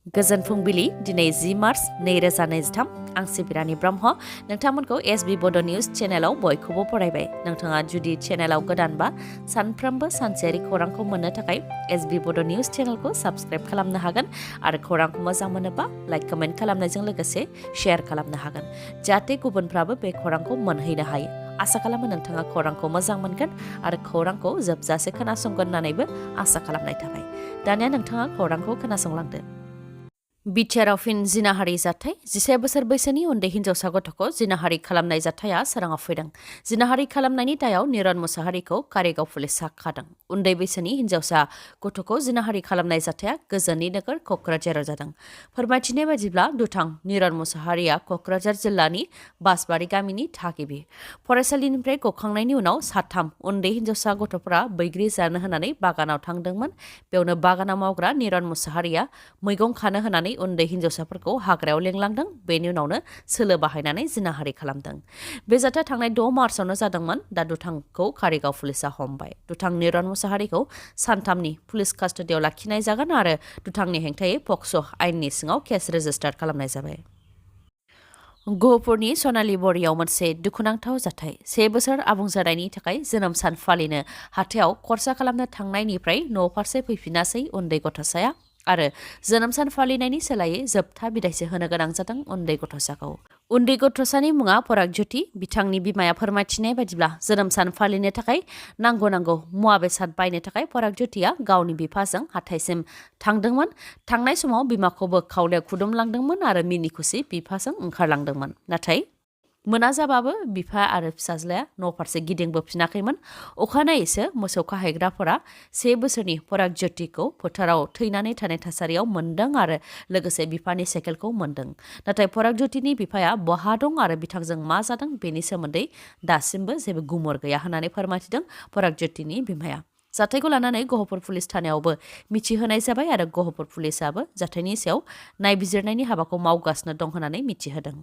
गोजोन फुंबिलि दिनै 10 मार्च 2023 आं सिबिरानि ब्रह्म नोंथांमोनखौ SB Bodo News चेनेलाव बयखौबो फरायबाय नोंथाङा जुदि चेनेलाव गोदानबा सानफ्रोमबो सानसेयारि खौरांखौ मोननो थाखाय SB Bodo News चेनेलखौ साबस्क्राइब खालामनो हागोन आरो खौरांखौ मोजां मोनोबा लाइक कमेन्ट खालामनायजों लोगोसे शेयार खालामनो हागोन जाहाथे गुबुनफ्राबो बे खौरांखौ मोनहैनो हायो आसा खालामो नोंथाङा खौरांखौ मोजां मोनगोन आरो खौरांखौ जोबजासे खोनासंगोन होननानैबो आसा खालामनाय थाबाय दानिया नोंथाङा खौरांखौ खोनासंलांदो बिटिआरआव फिन जिनाहारि जाथाय 11 बोसोर बैसोनि उन्दै हिन्जावसा गथ'खौ जिनाहारि खालामनाय जाथाया सोराङाव फैदों जिनाहारि खालामनायनि दायाव निरन मुसाहारिखौ कारिगाव पुलिसआ खादों उन्दै बैसोनि हिन्जावसा गथ'खौ जिनाहारि खालामनाय जाथाया गोजोननि नोगोर क'क्राझाराव जादों फोरमायथिनाय बायदिब्ला दुथां निरन मुसाहारिया क'क्राझार जिल्लानि बासबारि गामिनि थागिबि फरायसालिनिफ्राय गखांनायनि उनाव साथाम उन्दै हिन्जावसा गथ'फोरा बैग्रि जानो होनानै बागानाव थांदोंमोन बेयावनो बागानाव मावग्रा निरन मुसाहारिया मैगं खानो होनानै उन्दै हिन्जावसाफोरखौ हाग्रायाव लेंलांदों बेनि उनावनो सोलो बाहायनानै जिनाहारि खालामदों बे जाथाया थांनाय 6 मार्चआवनो जादोंमोन दा दुथांखौ कारिगाव पुलिसआ हमबाय दुथां निरन मुसाहारिखौ सानथामनि पुलिस कास्टडियाव लाखिनाय जागोन आरो दुथांनि हेंथायै पक्स' आइननि सिङाव केस रेजिस्टार खालामनाय जाबाय गहपुरनि सनालि बरियाव मोनसे दुखुनांथाव जाथाय 1 बोसोर आबुं जानायनि थाखाय जोनोम सान फालिनो हाथायाव खरसा खालामनो थांनायनिफ्राय न' फारसे फैफिनासै उन्दै गथ'साया आरो जोनोम सान फालिनायनि सोलायै जोबथा बिदायसो होनो गोनां जादों उन्दै गथ'साखौ उन्दै गथ'सानि मुङा पराग ज्योति बिथांनि बिमाया फोरमायथिनाय बायदिब्ला जोनोम सान फालिनो थाखाय नांगौ मुवा बेसाद बायनो थाखाय पराग ज्योतिया गावनि बिफाजों हाथायसिम थांदोंमोन थांनाय समाव बिमाखौबो खावलायाव खुदुमलांदोंमोन आरो मिनि खुसि बिफाजों ओंखारलांदोंमोन नाथाय मोना जाबाबो बिफा आरो फिसाज्लाया न' फारसे गिदिंबोफिनाखैमोन अखानायैसो मोसौ खाहैग्राफोरा 1 बोसोरनि पराग ज्योतिखौ फोथाराव थैनानै थानाय थासारियाव मोनदों आरो लोगोसे बिफानि साइकेलखौ मोनदों नाथाय पराग ज्योतिनि बिफाया बहा दं आरो बिथांजों मा जादों बेनि सोमोन्दै दासिमबो जेबो गुमुर गैया होननानै फोरमायथिदों पराग ज्योतिनि बिमाया जाथायखौ लानानै गहपुर पुलिस थानायावबो मिथिहोनाय जाबाय आरो गहपुर पुलिसआबो जाथायनि सायाव नायबिजिरनायनि हाबाखौ मावगासिनो दं होननानै मिथिहोदों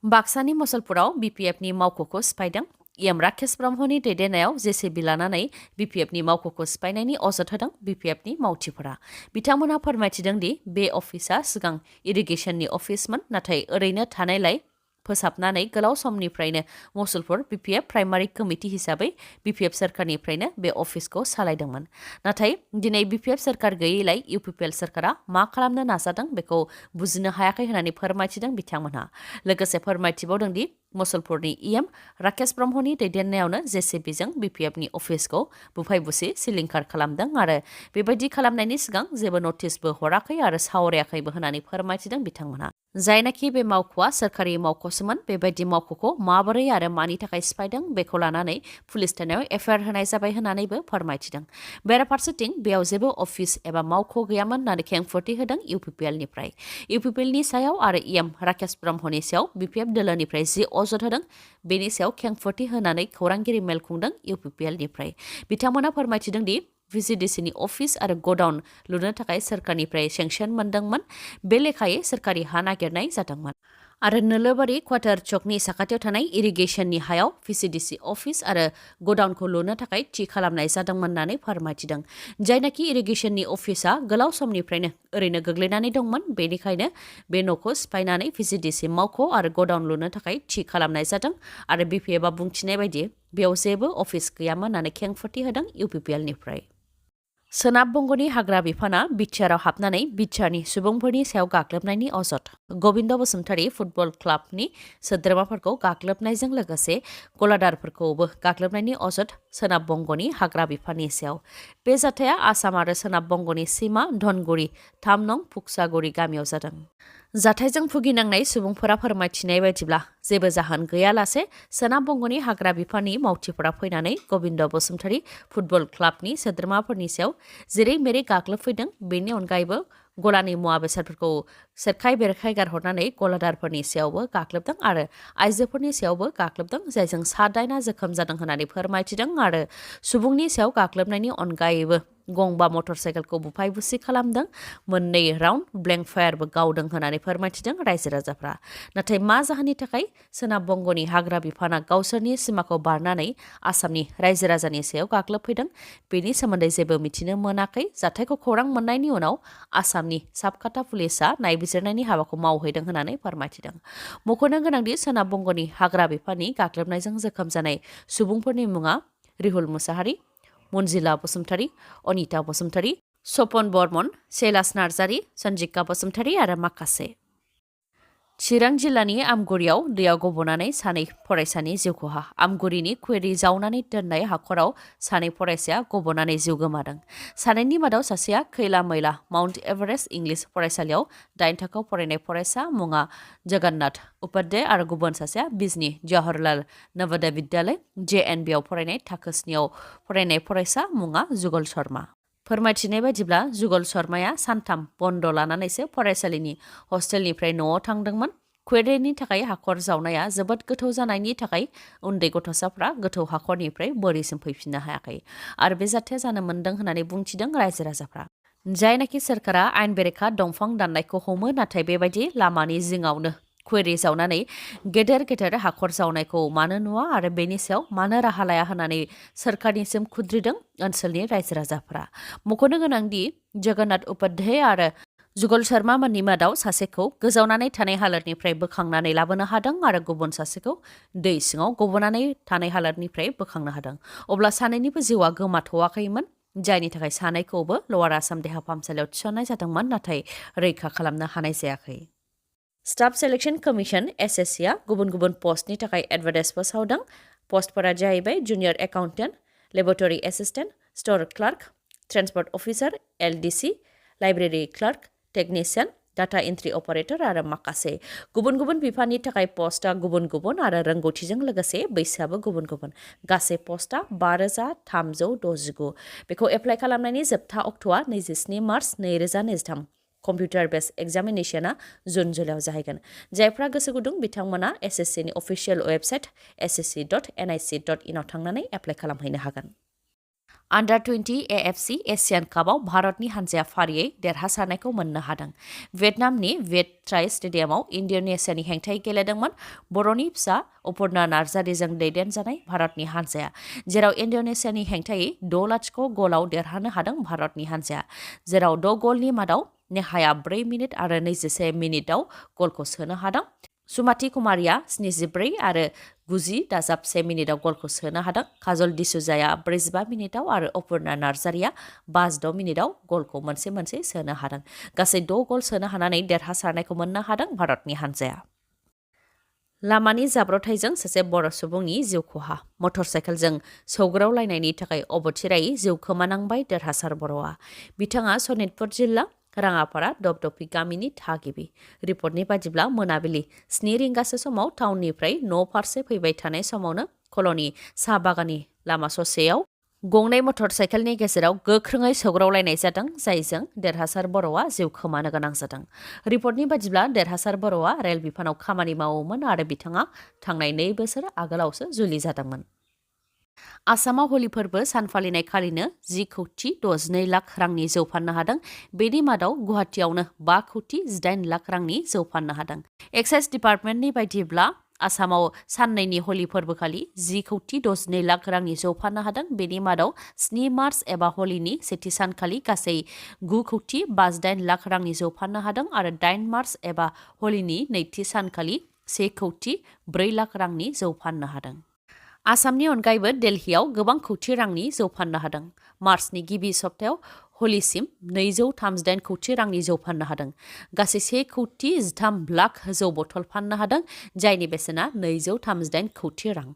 बाक्सानि मुसलपुराव BPFनि मावख'खौ सिफायदों राकेश ब्रह्मनि दैदेननायाव जेसिबि लानानै BPFनि मावख'खौ सिफायनायनि अजद होदों BPFनि मावथिफोरा बिथांमोनहा फोरमायथिदों दि बे अफिसआ सिगां इरिगेसननि अफिसमोन नाथाय ओरैनो थानायलाय फोसाबनानै गोलाव समनिफ्रायनो मुसलपुर BPF प्राइमारि कमिटि हिसाबै BPF सोरखारनिफ्रायनो बे अफिसखौ सालायदोंमोन नाथाय दिनै BPF सोरखार गैयैलाय UPPL सोरखारा मा खालामनो नाजादों बेखौ बुजिनो हायाखै होननानै फोरमायथिदों बिथांमोनहा लोगोसे फोरमायथिबावदों दि मुसलपुरनि राकेश ब्रह्मनि दैदेननायावनो जेसिबिजों BPFनि अफिसखौ बुफाय बुसि सिलिंखार खालामदों आरो बेबायदि खालामनायनि सिगां जेबो नटिसबो हराखै आरो सावरायाखैबो होननानै फोरमायथिदों बिथांमोनहा जायनाखि बे मावख'आ सोरखारि मावख'सोमोन बेबायदि मावख'खौ माबोरै आरो मानि थाखाय सिफायदों बेखौ लानानै पुलिस थानायाव एफआइआर होनाय जाबाय होननानैबो फोरमायथिदों बेराफारसेथिं बेयाव जेबो अफिस एबा मावख' गैयामोन होननानै खेंफोरथि होदों UPPLनिफ्राय UPPLनि सायाव आरो राकेश ब्रह्मनि सायाव BPF दोलोनिफ्राय जि अजद होदों बेनि सायाव खेंफोरथि होनानै खौरांगिरि मेल खुंदों UPPLनिफ्राय बिथांमोना फोरमायथिदों दि VCDCनि अफिस आरो गडाउन लुनो थाखाय सोरखारनिफ्राय सेंसन मोनदोंमोन बे लेखायै सोरखारि हा नागिरनाय जादोंमोन आरो नोलोबारि क्वार्टार चकनि साखाथियाव थानाय इरिगेसननि हायाव VCDC अफिस आरो गडाउनखौ लुनो थाखाय थि खालामनाय जादोंमोन होननानै फोरमायथिदों जायनाखि इरिगेसननि अफिसआ गोलाव समनिफ्रायनो ओरैनो गोग्लैनानै दंमोन बेनिखायनो बे न'खौ सिफायनानै VCDC मावख' आरो गडाउन लुनो थाखाय थि खालामनाय जादों आरो BPFआ बुंथिनाय बायदि बेयाव जेबो अफिस गैयामोन होननानै खेंफोरथि होदों UPPLनिफ्राय सोनाब बंग'नि हाग्रा बिफाना बिटिआरआव हाबनानै बिटिआरनि सुबुंफोरनि सायाव गाग्लोबनायनि अजद गबिन्द बसुमतारी फुटबल क्लाबनि सोद्रोमाफोरखौ गाग्लोबनायजों लोगोसे गलादारफोरखौबो गाग्लोबनायनि अजद सोनाब बंग'नि हाग्रा बिफाननि सायाव बे जाथाया आसाम आरो सोनाब बंग'नि सीमा धनगुरि 3 नं फुक्सागुरि गामियाव जादों जाथायजों भुगिनांनाय सुबुंफोरा फोरमायथिनाय बायदिब्ला जेबो जाहोन गैयालासे सोनाब बंग'नि हाग्रा बिफाननि मावथिफोरा फैनानै गबिन्द बसुमतारी फुटबल क्लाबनि सोद्रोमाफोरनि सायाव जेरै मेरै गाग्लोबफैदों बेनि अनगायैबो गलानि मुवा बेसादफोरखौ सेरखाय बेरखाय गारहरनानै गलादारफोरनि सायावबो गाग्लोबदों आरो आइजोफोरनि सायावबो गाग्लोबदों जायजों 7 दाइना जोखोम जादों होननानै फोरमायथिदों आरो सुबुंनि सायाव गाग्लोबनायनि अनगायैबो गंबा मटर साइकेलखौ बुफाय बुसि खालामदों मोननै राउन्ड ब्लेंक फायारबो गावदों होननानै फोरमायथिदों रायजो राजाफ्रा नाथाय मा जाहोननि थाखाय सोनाब बंगनि हाग्रा बिफाना गावसोरनि सिमाखौ बारनानै आसामनि रायजो राजानि सायाव गाग्लोबफैदों बेनि सोमोन्दै जेबो मिथिनो मोनाखै जाथायखौ खौरां मोननायनि उनाव आसामनि साबकाटा पुलिसआ नायबिजिरनायनि हाबाखौ मावहैदों होननानै फोरमायथिदों मख'नो गोनांदि सोनाब बंगनि हाग्रा बिफाननि गाग्लोबनायजों जोखोम जानाय सुबुंफोरनि मुङा रिहुल मुसाहारि मनजिला बसुमतारी अनिता बसुमतारी सपन बर्मन शैलास नार्जारी सन्जिका बसुमतारी आरो माखासे चिरां जिल्लानि आमगुरियाव दैयाव गब'नानै सानै फरायसानि जिउ खहा आमगुरिनि कुवेरि जावनानै दोननाय हाखराव सानै फरायसाया गब'नानै जिउ गोमादों सानैनि मादाव सासेया खैला मैला माउन्ट एभारेस्ट इंलिश फरायसालियाव 8 थाखोआव फरायनाय फरायसा मुङा जगन्नाथ उपाध्याय आरो गुबुन सासेया बिजनी जवाहरलाल नवोदय विद्यालय JNB आव फरायनाय थाखो 7 आव फरायनाय फरायसा मुङा जुगल शर्मा फोरमायथिनाय बायदिब्ला जुगल शर्माया सानथाम बन्द लानानैसो फरायसालिनि हस्टेलनिफ्राय न'आव थांदोंमोन कुवेरिनि थाखाय हाखर जावनाया जोबोद गोथौ जानायनि थाखाय उन्दै गथ'साफ्रा गोथौ हाखरनिफ्राय बोरिसिम फैफिननो हायाखै आरो बे जाथाया जानो मोन्दों होननानै बुंथिदों रायजो राजाफ्रा जायनाखि सोरखारा आयेन बेरेखा दंफां दाननायखौ हमो नाथाय बेबायदि लामानि जिङावनो कुवेरि जावनानै गेदेर गेदेर हाखर जावनायखौ मानो नुवा आरो बेनि सायाव मानो राहा लाया होननानै सोरखारनिसिम खुद्रिदों ओनसोलनि रायजो राजाफ्रा मख'नो गोनांदि जगन्नाथ उपाध्याय आरो जुगल शर्मा मोननि मादाव सासेखौ गोजावनानै थानाय हालोदनिफ्राय बोखांनानै लाबोनो हादों आरो गुबुन सासेखौ दै सिङाव गब'नानै थानाय हालोदनिफ्राय बोखांनो हादों अब्ला सानैनिबो जिउआ गोमाथ'वाखैमोन जायनि थाखाय सानैखौबो लवार आसाम देहा फाहामसालियाव थिसननाय जादोंमोन नाथाय रैखा खालामनो हानाय जायाखै स्टाफ सेलेक्शन कमिशन SSC आ गुबुन गुबुन पस्टनि थाखाय एडभार्टाइज फोसावदों पस्टफोरा जाहैबाय junior accountant laboratory assistant store clerk transport officer LDC library clerk technician data entry operator आरो माखासे गुबुन गुबुन बिफाननि थाखाय पस्टआ गुबुन गुबुन आरो रोंगौथिजों लोगोसे बैसोआबो गुबुन गुबुन गासै पस्टआ 5369 बेखौ एप्लाइ खालामनायनि जोबथा अक्ट'आ 27 मार्च 2023 कम्पिउटार बेस एग्जामिनेशना जुन जुलाइआव जाहैगोन जायफ्रा गोसो गुदुं बिथांमोना SSC नि अफिसियेल वेबसाइट ssc.nic.in आव थांनानै एप्लाइ खालामहैनो हागोन Under 20 AFC एशियान कापआव भारतनि हान्जाया फारियै देरहासारनायखौ मोननो हादों भियेटनामनि विएट ट्राई स्टेडियामाव इन्ड'नेसियानि हेंथायै गेलेदोंमोन बर'नि फिसा अपर्णा नार्जारीजों दैदेनजानाय भारतनि हान्जाया जेराव इन्ड'नेसियानि हेंथायै 6-0 गलाव देरहानो हादों भारतनि हान्जाया जेराव 6 गलनि मादाव नेहाया 4 मिनिट आरो 21 मिनिटआव गलखौ सोनो हादों सुमाति कुमारिया 74 आरो 90+1 मिनिटआव गलखौ सोनो हादों काजल डिसूजाया 45 मिनिटआव आरो अपर्णा नार्जारीया 56 मिनिटआव गलखौ मोनसे सोनो हादों गासै 6 गल सोनो हानानै देरहासारनायखौ मोननो हादों भारतनि हान्जाया लामानि जाब्रबथायजों सासे बर' सुबुंनि जिउ खहा मटर साइकेलजों सौग्रावलायनायनि थाखाय अबथिरायै जिउ खोमानांबाय देरहासार बर'आ बिथाङा सनितपुर जिल्ला राङापारा दबदबि गामिनि थागिबि रिपर्टनि बादिब्ला मोनाबिलि 7 रिंगासो समाव टाउननिफ्राय न' फारसे फैबाय थानाय समावनो कल'नि साहा बागाननि लामा ससेयाव गंनै मटर साइकेलनि गेजेराव गोख्रोङै सौग्रावलायनाय जादों जायजों देरहासार बर'आ जिउ खोमानो गोनां जादों रिपर्टनि बादिब्ला देरहासार बर'आ रेल बिफानाव खामानि मावोमोन आरो बिथाङा थांनाय 2 बोसोर आगोलावसो जुलि जादोंमोन आसामाव हलि फोरबो सान फालिनाय खालिनो 10,62 लाख रांनि जौ फाननो हादों बेनि मादाव गुवाहाटीआवनो 5,18 लाख रांनि जौ फाननो हादों एक्साइज डिपार्टमेन्टनि बायदिब्ला आसामाव साननैनि हलि फोरबोखालि 10,62 लाख रांनि जौ फाननो हादों बेनि मादाव 7 मार्च एबा हलिनि सेथि सानखालि गासै 9,58 लाख रांनि जौ फाननो हादों आरो 8 मार्च एबा हलिनि नैथि सानखालि 1,04 लाख रांनि जौ फाननो हादों आसामनि अनगायैबो दिल्लीयाव गोबां कौटि रांनि जौ फाननो हादों मार्चनि गिबि सप्तायाव हलिसिम 238 कौटि रांनि जौ फाननो हादों गासै 1,13 लाख जौ बथल फाननो हादों जायनि बेसेना 238 कौटि रां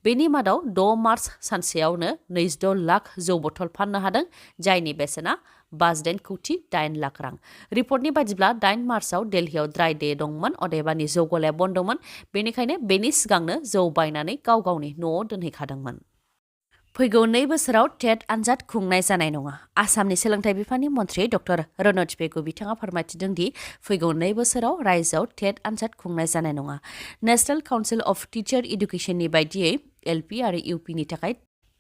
बेनि मादाव 6 मार्च सानसेयावनो 26 लाख जौ बथल फाननो हादों जायनि बेसेना 58,8 लाख रां रिपर्टनि बादिब्ला 8 मार्चआव दिल्लीयाव ड्राई डे दंमोन अदेबानि जौ गलाया बन्दमोन बेनिखायनो बेनि सिगांनो जौ बायनानै गाव गावनि न'आव दोनहैखादोंमोन फैगौ 2 बोसोराव टेट आनजाद खुंनाय जानाय नङा आसामनि सोलोंथाइ बिफाननि मन्थ्रि डक्टर रनज पेगु बिथाङा फोरमायथिदों दि फैगौ 2 बोसोराव रायजोआव टेट आनजाद खुंनाय जानाय नङा नेशनेल काउन्सिल अफ टिचार इडुकेशननि बायदियै LP आरो UPनि थाखाय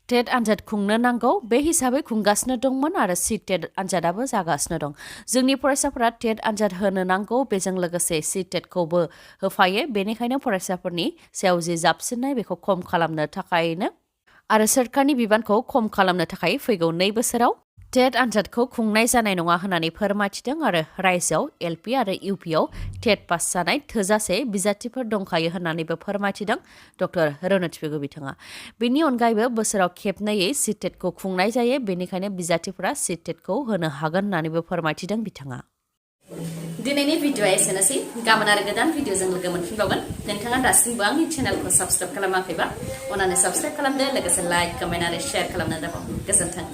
टेट आनजाद खुंनो नांगौ बे हिसाबै खुंगासिनो दंमोन आरो टेट आनजादाबो जागासिनो दं जोंनि फरायसाफोरा टेट आनजाद होनो नांगौ बेजों लोगोसे टेटखौबो होफायो बेनिखायनो फरायसाफोरनि सायाव जि जाबसिननाय बेखौ खम खालामनो थाखायनो आरो सोरखारनि बिबानखौ खम खालामनो थाखाय फैगौ 2 बोसोराव टेट आनजादखौ खुंनाय जानाय नङा होननानै फोरमायथिदों आरो रायजोआव एलपि आरो इउपिआव टेट पास जानाय थोजासे बिजाथिफोर दंखायो होननानैबो फोरमायथिदों डक्टर रनोथिपेगु बिथाङा बेनि अनगायैबो बोसोराव खेबनैयै टेटखौ खुंनाय जायो बेनिखायनो बिजाथिफोरा टेटखौ होनो हागोन होननानैबो फोरमायथिदों बिथाङा दिनैनि भिडिअआ एसेनोसै गाबोन आरो गोदान भिडिअजों लोगो मोनफिनबावगोन नोंथाङा दासिमबो आंनि चेनेलखौ साबस्क्राइब खालामाखैबा अन्नानै साबस्क्राइब खालामदो लोगोसे लाइक कमेन्ट आरो शेयार खालामनो दाबाव गोजोन्थों